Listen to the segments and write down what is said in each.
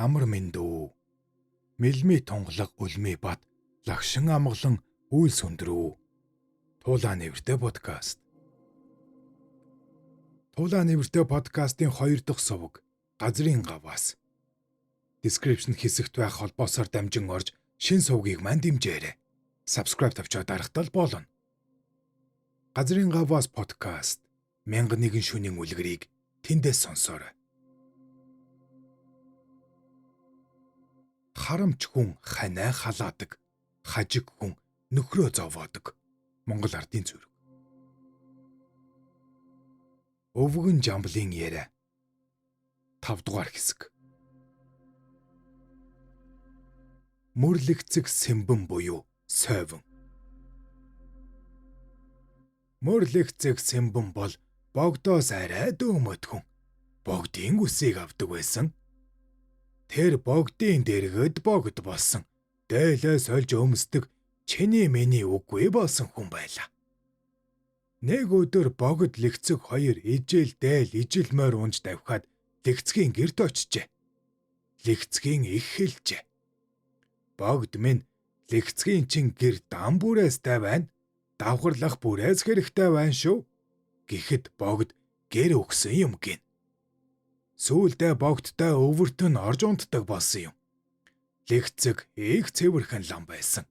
Амар мэндүү. Мэлми тунгалаг үлми бат лагшин амгалан үйл сүндрүү. Туулаа нэртэй подкаст. Туулаа нэртэй подкастын 2 дахь суваг Газрын гаваас. Description хэсэгт байх холбоосоор дамжин орж шин сувгийг мань дэмжээрэй. Subscribe тавчаад дарахтал болно. Газрын гаваас подкаст 1001 шөнийн үлгэрийг тэндээс сонсоорой. Харамч хүн ханаа халаадаг, хажиг хүн нөхрөө зовоодог. Монгол ардын зүрх. Өвгөн жамблын яриа. 5 дугаар хэсэг. Мөрлөгцөг сэмбэн буюу сойвон. Мөрлөгцөг сэмбэн бол богдоос арай дөөмөт хүн. Богдын үсийг авдаг байсан. Тэр богдын дэргэд богд болсон. Дээлээ сольж өмсдөг чиний миний үгүй болсон хүн байлаа. Нэг өдөр богд лэгцэг хоёр ижил дээл ижил морь унж давхиад лэгцгийн гэрт очжээ. Лэгцгийн их хэлжээ. Богд минь лэгцгийн чин гэр дам бүрээстэй байна. Давхарлах бүрээс хэрэгтэй байна шүү. Гэхэд богд гэр өгсөн юм гин. Сүүлдээ богдтой өвөртөн орж унтдаг болсон юм. Лэгцэг их цэвэрхэн лам байсан.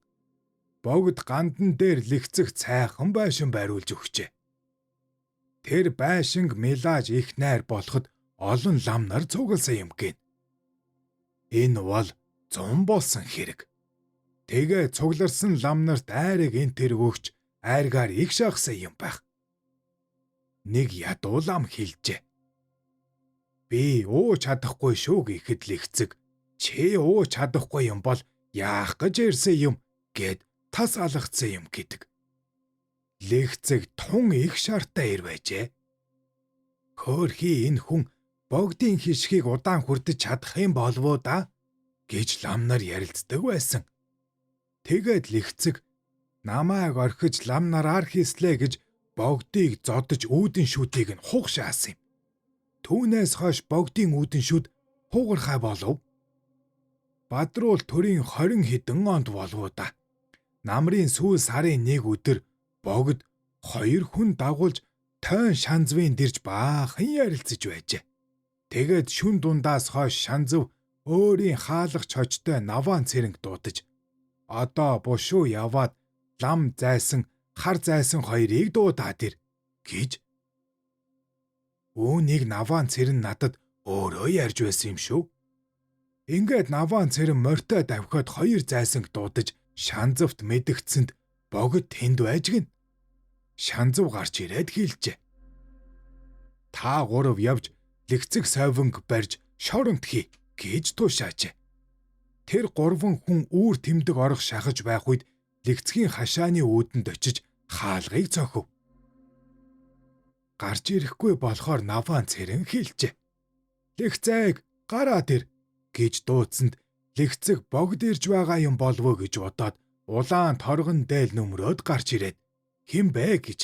Богд гандан дээр лэгцэг цайхан байшин бариулж өгчээ. Тэр байшинг мелаж их найр болоход олон лам нар цугласан юм гин. Энэ бол зун болсон хэрэг. Тэгээ цугларсан лам нарт айрыг энэ тэр өгч айргаар их шахсан юм байх. Нэг ядуу лам хэлжээ. Би ууж чадахгүй шүү гэхэд лэгцэг чи ууж чадахгүй юм бол яах гэж ирсэн юм гэд тас алгацсан юм гэдэг. Лэгцэг тун их шартай ир байжээ. Хөөрхий энэ хүн богдын хишгийг удаан хүрдэж чадах юм болов уу да гэж лам нар ярилцдаг байсан. Тэгээд лэгцэг намайг орхиж лам нараар хийслээ гэж богдыг зодож үүдэн шүдийг нь хуг шаасан юм. Түүнээс хойш богдын үүдэн шүд хугархай болов. Бадруул төрийн 20 хэдэн онд болов да. Намрын сүүл сарын нэг өдөр богд хоёр хүн дагуулж тойн шанзвын дэрж баахан ярилцаж байжээ. Тэгээд шүн дундаас хойш шанзв өөрийн хаалгач хожтой наваан цэрэнг дуудаж одоо бушуу яваад лам зайсан хар зайсан хоёрыг дуудаад ир гэж. Үүнийг наваан цэрэн надад өөрөө ярьж байсан юм шүү. Ингээд наваан цэрэн морьтой давхиад хоёр зайсанг дуудаж шанзвт мэдгдсэнд богд тэнд байж гин. Шанзв гарч ирээд хэлжээ. Та гурав явж лэгцэг сойвонг барьж шоронт хий гэж тушаажээ. Тэр гурван хүн үүр тэмдэг орох шахаж байх үед лэгцгийн хашааны үүдэнд очиж хаалгыг цохив. Гарч ирэхгүй болохоор наваан цэрэн хэлжээ. Лэгцэг гараад ир гэж дуудсанд лэгцэг богд ирж байгаа юм болов уу гэж бодоод улаан торгон дээл нөмрөөд гарч ирээд хэн бэ гэж.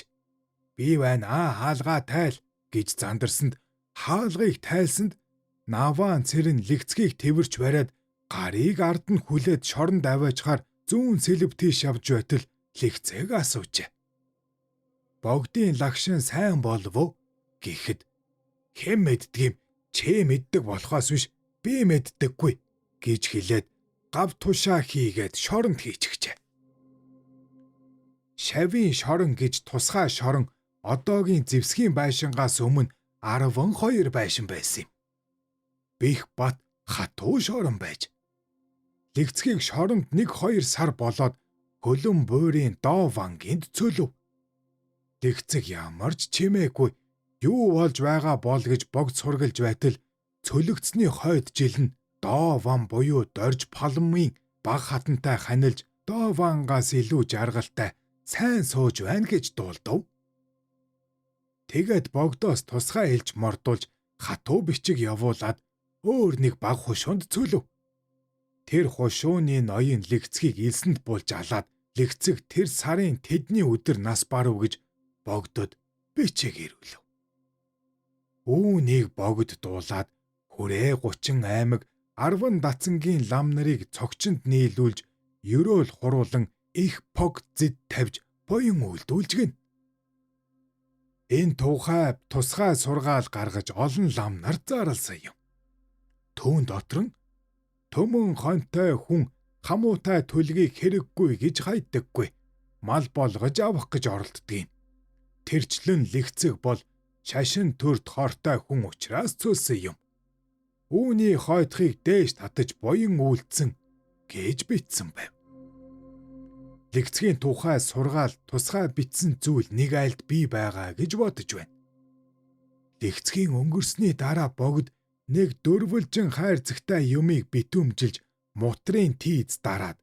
Би байна аа хаалгаа тайл гэж зандарсанд хаалгыг тайлсанд наваан цэрэн лэгцгийг тэвэрч бариад гарыг ард нь хүлээд шоронд аваачхаар зүүн сэлэв тийш явж байтал лэгцэг асуужээ. Богдын лагшин сайн болов уу гэхэд хэн мэддэг юм чи мэддэг болохоос биш би мэддэггүй гэж хэлээд гав тушаа хийгээд шоронд хийчихжээ. Шавийн шорон гэж тусгай шорон одоогийн зэвсгийн байшингаас өмнө 12 байшин байсан юм. Бих бат хатуу шорон байж. Лэгцгийг шоронд 1-2 сар болоод хөлөн буурийн доо вангинд цөлөв. Лэгцэг ямар ч чимээгүй юу болж байгаа бол гэж богд сургалж байтал цөлөгдсөний хойд жил нь доо ван буюу дорж палмын баг хатантай ханилж доо вангаас илүү жаргалтай сайн сууж байна гэж дуулдав. Тэгээд богдоос тусгай элж мордуулж хатуу бичиг явуулаад өөр нэг баг хушуунд цөлөв. Тэр хушууны ноён лэгцгийг элсэнд булж алаад лэгцэг тэр сарын тэдний өдөр нас барв гэж богдод бичиг ирүүлв. Үүнийг богд дуулаад хүрээ 30 аймаг 10 дацангийн лам нарыг цогчонд нийлүүлж ерөөл хуруулан их пог зэд тавьж буян үйлдүүлж гин. Энэ тухай тусгай сургаал гаргаж олон лам нар зарласан юм. Түүн дотор нь төмөн хонтой хүн хамуутай төлгийг хэрэггүй гэж хайдаггүй. Мал болгож авах гэж оролддог юм. Тэрчлэн лэгцэг бол шашин төрд хортой хүн учраас цөлсөн юм. Үүний хойдохыг дээш татаж буян үйлдсэн гэж бичсэн байв. Лэгцгийн тухай сургаал тусгай бичсэн зүйл нэг айлд бий байгаа гэж бодож байна. Лэгцгийн өнгөрсний дараа богд нэг дөрвөлжин хайрцагтай юмыг битүүмжилж мутрын тийз дараад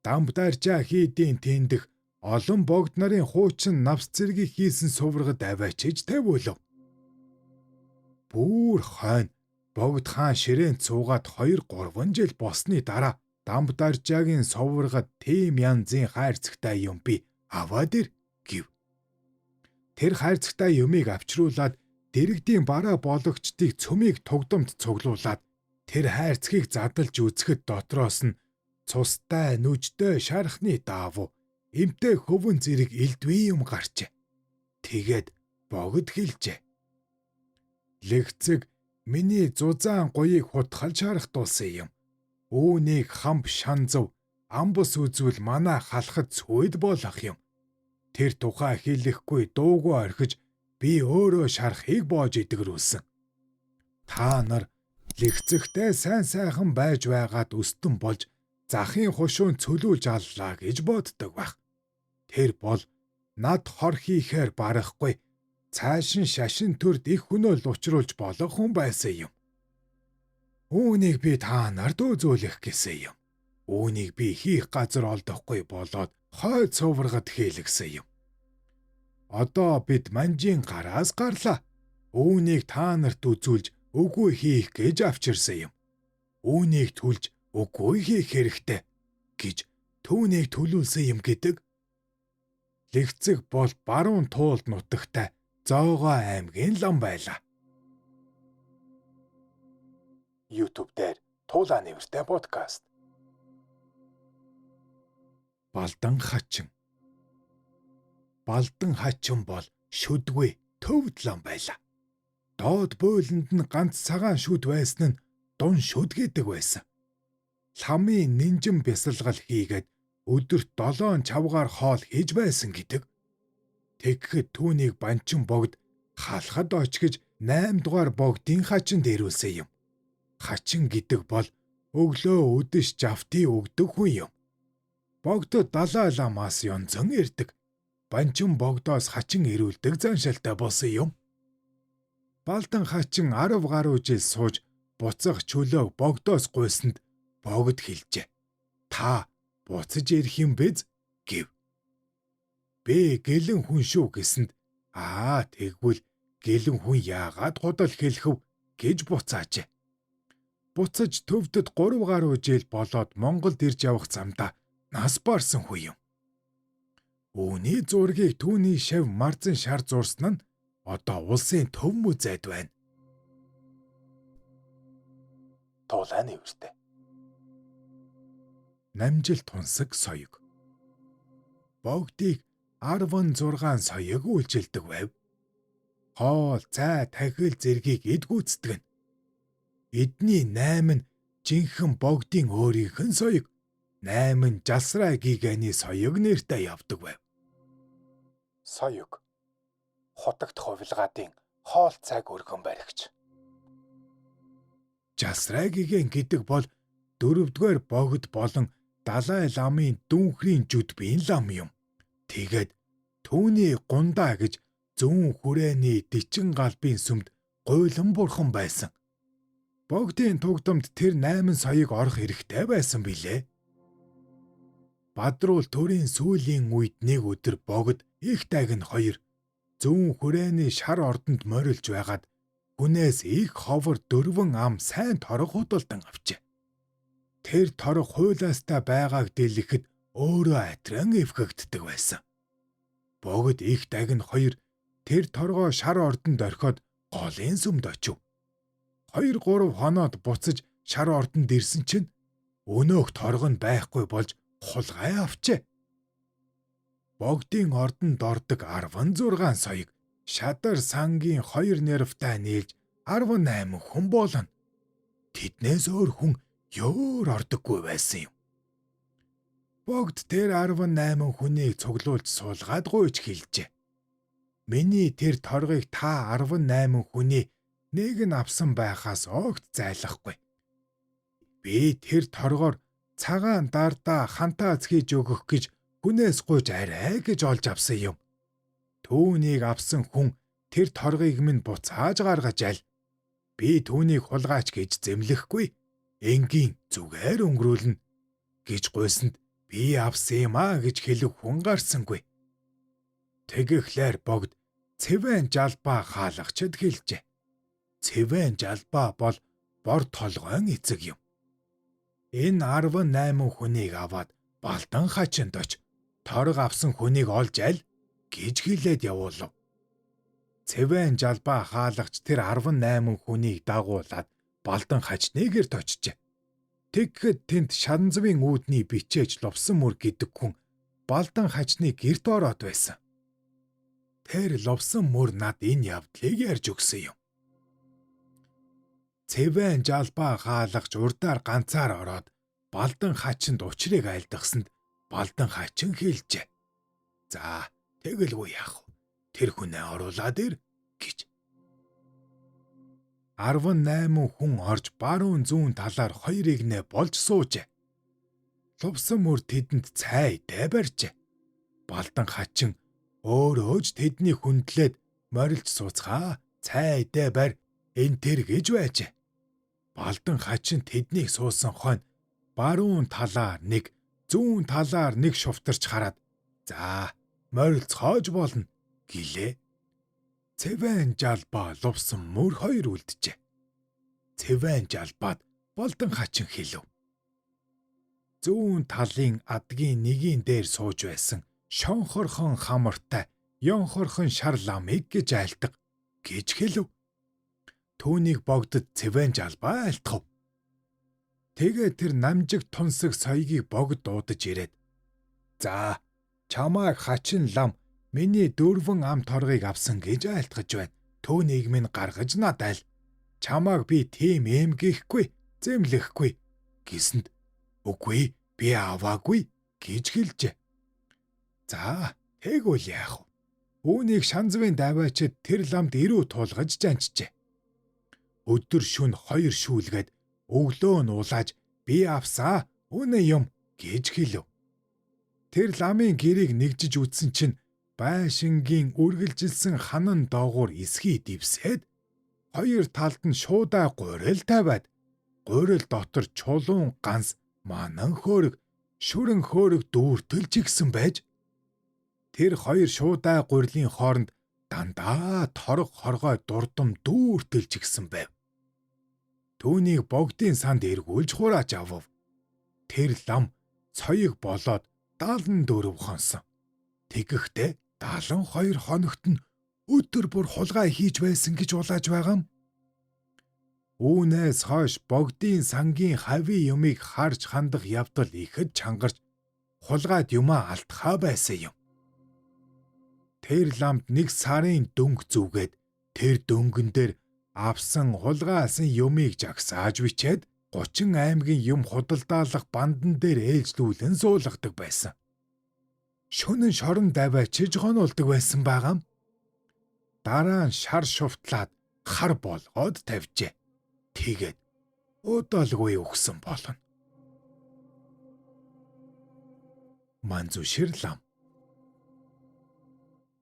дамбдаржаа хийдийн тэндэх олон богд нарын хуучин навс зэргийг хийсэн суврагад аваачиж тавиулав. Бүр хойно богд хаан ширээнд суугаад 2-3 жил болсны дараа Дамбдаржаагийн суврагад тийм янзын хайрцагтай юм би аваад ир гэв. Тэр хайрцагтай юмыг авчруулад дэрэгдийн бараа бологчдыг цөмийг тугдамд цуглуулад тэр хайрцгийг задалж үзэхэд дотроос нь цустай нүжтэй шархны даавуу эмтэй хөвөн зэрэг элдвийн юм гарчээ. Тэгээд богд хэлжээ. Лэгцэг миний зузаан гуйыг хутгалж харах тулсан юм. Үүнийг хамб шанзав амбас үзвэл манай халахад цүйд болох юм. Тэр тухай хэлэхгүй дуугүй орхиж би өөрөө шарахыг боож идэгрүүлсэн. Та нар лэгцэгтэй сайн сайхан байж байгаад өстөн болж захын хушуун цөлүүлж аллаа гэж боддог байх. Тэр бол над хор хийхээр барахгүй цаашин шашин төрд их хөнөөл учруулж болох хүн байсан юм. Үүнийг би та нарт үзүүлэх гэсэн юм. Үүнийг би хийх газар олдохгүй болоод хойд суврагад хийлгсэн юм. Одоо бид манжийн гараас гарлаа. Үүнийг та нарт үзүүлж үгүй хийх гэж авчирсан юм. Үүнийг түлж үгүй хийх хэрэгтэй гэж түүнийг төлүүлсэн юм гэдэг. Лэгцэг бол баруун туулд нутагтай Зоогоо аймгийн лам байлаа. YouTube дээр Туулаа нэртэй подкаст. Балдан хачин. Балдан хачин бол шүдгүй төвд лам байлаа. Доод бөөлөнд нь ганц цагаан шүд байсан нь дун шүд гэдэг байсан. Ламын нинжин бясалгал хийгээд өдөрт 7 чавгаар хоол хийж байсан гэдэг. Тэгэхэд түүнийг банчин богд халахад очгиж 8 дугаар богдын хачинд ирүүлсэн юм. Хачин гэдэг бол өглөө үдэш жавтыг өгдөг хүн юм. Богдод Далай ламаас янзан ирдэг. Банчин богдоос хачин ирүүлдэг заншилтай болсон юм. Балдан хачин 10 гаруй жил сууж буцах чөлөөг богдоос гуйсанд богд хэлжээ. Та буцаж ирэх юм биз гэв. Би гэлэн хүн шүү гэсэнд аа тэгвэл гэлэн хүн яагаад худал хэлэхв гэж буцаажээ. Буцаж төвдөд 3 гаруй жил болоод Монголд ирж явах замдаа нас барсан хүн юм. Үүний зургийг түүний шав марзан шар зурсан нь одоо улсын төв музейд байна. Тулаан нэртэй. Намжил тунсаг соёг. Богдыг 16 соёг үйлчилдэг байв. Хоол, цай, тахил зэргийг эд гүйцэтгэв. Эдний 8 нь жинхэнэ богдын өөрийнх нь соёг, 8 нь Жалсрай гигэний соёг нэртэй явдаг байв. Соёг. Хутагт хувилгаадын хоол цайг өргөн баригч. Жалсрай гигэн гэдэг бол 4-р богд болон Далай ламын дүүнхрийн жүдбийн лам юм. Тэгээд түүний гундаа гэж зүүн хүрээний дичин галбын сүмд гуйлан бурхан байсан. Богдын тугдамд тэр 8 соёг орох эрхтэй байсан билээ. Бадруул төрийн сүүлийн үед нэг өдөр богд их тайг нь хоёр зүүн хүрээний шар ордонд морилж байгаад хүнээс их ховор 4 ам сайн торог худалдан авчээ. Тэр торог хуйлаастай байгааг дэлгэхэд өөрөө атран эвхэгддэг байсан. Богд их даг нь хоёр тэр торгоо шар ордонд орхиод голын сүмд очив. 2-3 хоноод буцаж шар ордонд ирсэн чинь өнөөх торго нь байхгүй болж хулгай авчээ. Богдын ордонд ордог 16 соёг шадар сангийн 2 нервтай нийлж 18 хүн болно. Тэднээс өөр хүн ёор ордоггүй байсан юм. Богд тэр 18 хүнийг цуглуулж суулгаад гуйж хэлжээ. Миний тэр торгыг та 18 хүний нэг нь авсан байхаас огт зайлахгүй. Би тэр торгоор цагаан дардаа хантаа хийж өгөх гэж хүнээс гуйж арай гэж олж авсан юм. Түүнийг авсан хүн тэр торгыг минь буцааж гаргаж аль. Би түүнийг хулгайч гэж зэмлэхгүй. Энгийн зүгээр өнгөрүүлнэ гэж гуйсанд би авсан юм аа гэж хэлэх хүн гарсангүй. Тэгэхлээр богд цэвэн жалбаа хаалгачд хэлжээ. Цэвэн жалбаа бол бор толгойн эцэг юм. Энэ 18 хүнийг аваад Балдан хачинд оч торг авсан хүнийг олж аль гэж хэлээд явуулав. Цэвэн жалбаа хаалгач тэр 18 хүнийг дагуулад Балдан хачны гэрт очжээ. Тэгэхэд тэнд шанзвын үүдний бичээж лувсан мөр гэдэг хүн Балдан хачны гэрт ороод байсан. Тэр лувсан мөр над энэ явдлыг ярьж өгсөн юм. Цэвэн жалбаа хаалгач урдаар ганцаар ороод Балдан хачинд учрыг айлдгасанд Балдан хачин хэлжээ. За, тэгэлгүй яах вэ? Тэр хүнээ оруулаад ир гэж. 18 хүн орж баруун зүүн талаар хоёрыг нэ болж суужээ. Лувсан мөр тэдэнд цай идэ барьжээ. Балдан хачин өөрөөж тэдний хүндлээд морилж сууцгаа, цай идэ барь, энэ тэр гэж байжээ. Балдан хачин тэднийг суусан хойно баруун талаар нэг, зүүн талаар нэг шувтарч хараад за, морилцоож болно гэлээ. Цэвэн жалбаа лувсан мөр хоёр үлджээ. Цэвэн жалбаад Балдан хачин хэлв. Зүүн талын адгийн нэгийн дээр сууж байсан шонхорхон хамартай ёнхорхон шар ламыг гэж айлтга гэж хэлв. Түүнийг богдод цэвэн жалбаа айлтгав. Тэгээ тэр намжиг тунсаг соёгийг богд дуудаж ирээд за, чамааг хачин лам миний 4 ам торгыг авсан гэж айлтгаж байна. Түүнийг минь гаргаж надад айл. Чамааг би тийм эмгээхгүй, зэмлэхгүй гэсэнд үгүй би аваагүй гэж хэлжээ. За, тэгвэл яах вэ? Үүнийг шанзвын даваачид тэр ламд ирүү туулгаж жанчжээ. Өдөр шөнө 2 шүүлгээд өглөө нь улааж би авсаа үнэ юм гэж хэлв. Тэр ламын гэрийг нэгжиж үтсэн чинь байшингийн үргэлжилсэн ханан доогуур эсхий дэвсээд хоёр талд нь шуудаа гурил тавиад гурил дотор чулуун ганс манан хөөрөг шүрэн хөөрөг дүүртэлж гисэн байж тэр хоёр шуудаа гурилын хооронд дандаа торог хоргой дурдам дүүртэлж гисэн байв. Түүнийг богдын санд эргүүлж хурааж авав. Тэр лам соёг болоод 74 хонсон. Тэгэхдээ 72 хоногт нь өдөр бүр хулгай хийж байсан гэж улааж байгаа юм. Үүнээс хойш богдын сангийн хавийн юмыг харж хандах явдал ихэд чангарч хулгайд юмаа алдхаа байсан юм. Тэр ламд 1 сарын дөнгө зүгээд тэр дөнгөн дээр авсан хулгайлсан юмыг жагсааж бичээд 30 аймгийн юм худалдаалах бандан дээр ээлжлүүлэн суулгадаг байсан. Шөнөн шорон даваачиж гонулдаг байсан байгаа юм. Дараа нь шар шувтлаад хар болгоод тавьжээ. Тэгээд удалгүй өгсөн болно. Манзушир лам.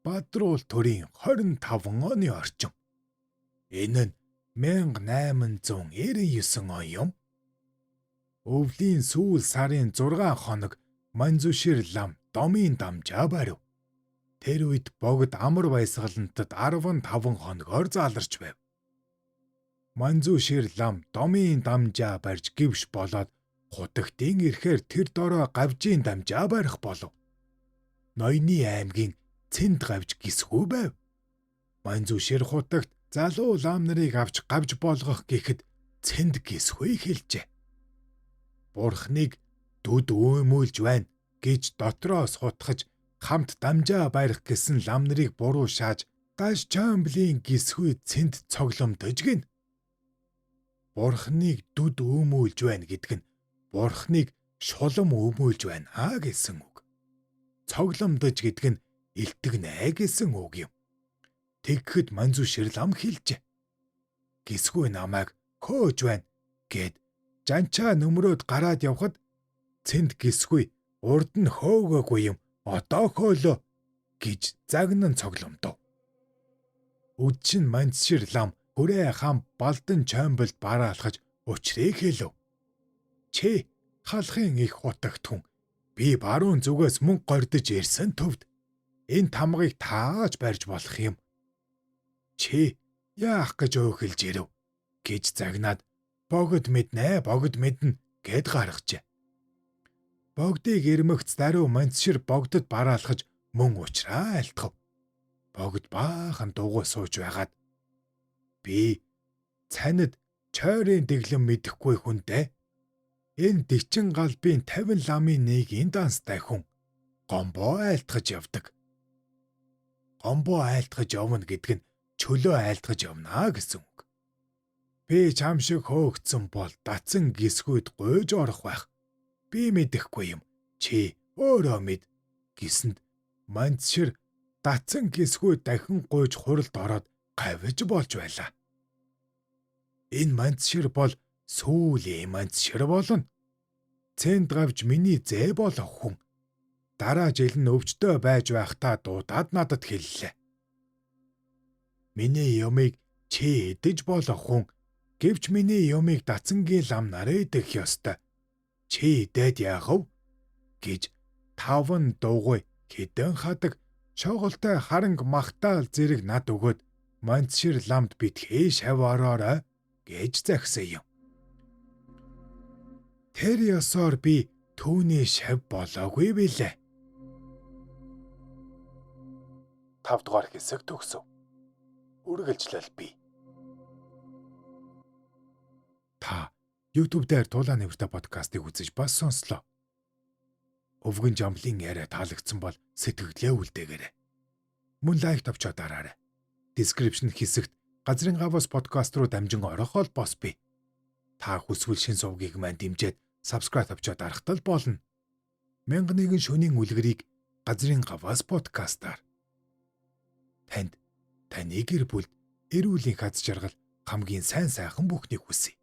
Бадруул төрийн 25 оны орчим. Энэ нь 1899 он юм. Өвлийн сүүл сарын 6 хоног Манзушир лам домын дамжаа барив. Тэр үед богд амар баясгалантад 15 хоногоор зааларч байв. Манзушир лам домын дамжаа барьж гівш болоод хутагтын ирэхээр тэр дорой гавжийн дамжаа барих болов. Ноёны аймгийн цэнд гавж гисгүй байв. Манзушир хутагт залуу лам нарыг авч гавж болгох гэхэд Цэнд гисгүй хэлжээ. Бурхныг дүд үймүүлж байна гэж дотроос хутгаж хамт дамжаа барих гэсэн лам нарыг буруу шааж Даш Чамблийн гисгүй цэнд цогломдож гин. Бурхныг дүд үймүүлж байна гэдэг нь Бурхныг шулам өмөөлж байна аа гэсэн үг. Цогломдож гэдэг нь илтгэнэ гэсэн үг юм. Тэгэхэд Манзу ширлам хэлжээ. Гисгүй намайг хөөж байна гэд жанчаа нөмрөөд гараад явхад цэнд гисгүй урд нь хөөгөөгүй юм одоо хөөлөө гэж загнан цогломдов. Үдчин Манзшир лам хүрээ хам балдан чоймболд бараалхаж учрыг хэлв. Чи халахын их хутагт хүн би баруун зүгээс мөнгө гордож ирсэн төвд энэ тамгыг тааж барьж болох юм. Чи яах гэж өөхөлж ирэв гэж загнаад богд мэднэ богд мэднэ гэд гаргажээ. Богдыг ирмэгц даруй Манзшир богдод бараалхаж мөн учраа айлтгав. Богд баахан дугуй сууж байгаад би цанид чойрын дэглэм мэдэхгүй хүнтэй энэ 40 галбын 50 ламын нэгийн данстай хүн гомбоо айлтгаж явдаг. Гомбоо айлтгаж явна гэдэг нь чөлөө айлтгаж явна гэсэн үг. Би чам шиг хөөгцөн бол дацан гисгүйд гуйж орох байх. Би мэдэхгүй юм. Чи өөрөө мэд гэсэнд Манзшир дацан гисгүй дахин гуйж хуралд ороод гавж болж байлаа. Энэ Манзшир бол сүүлийн Манзшир болно. Цэнд гавж миний зээ болох хүн. Дараа жил нь өвчтөө байж байхдаа дуудаад надад хэллээ. Миний юмыг чи идэж болох хүн. Гэвч миний юмыг дацангийн лам нараа идэх ёстой. Чи идээд яах вэ? Гэж таван дугуй хэдэн хадаг шоголтой харанг махтаал зэрэг над өгөөд Манзшир ламд битгий шав ороорой гэж захисан юм. Тэр ёсоор би түүний шав болоогүй билээ. 5 дугаар хэсэг төгсөв. Үргэлжлэл бий. Та YouTube дээр Тулаан нэмэртэй подкастыг үзэж бас сонслоо. Өвгөн Жамблын яриа таалагдсан бол сэтгэлдээ үлдээгээрэй. Мөн лайк товчоо дараарай. Description хэсэгт газрын гаваас подкаст руу дамжин орох холбоос бий. Та хүсвэл шин сувгийг маань дэмжиж subscribe товчоо дарахтал болно. 1001 шөнийн үлгэрийг газрын гаваас подкастаар. Танд таны гэр бүлд эрүүлийн хаз жаргал хамгийн сайн сайхан бүхнийг хүсье.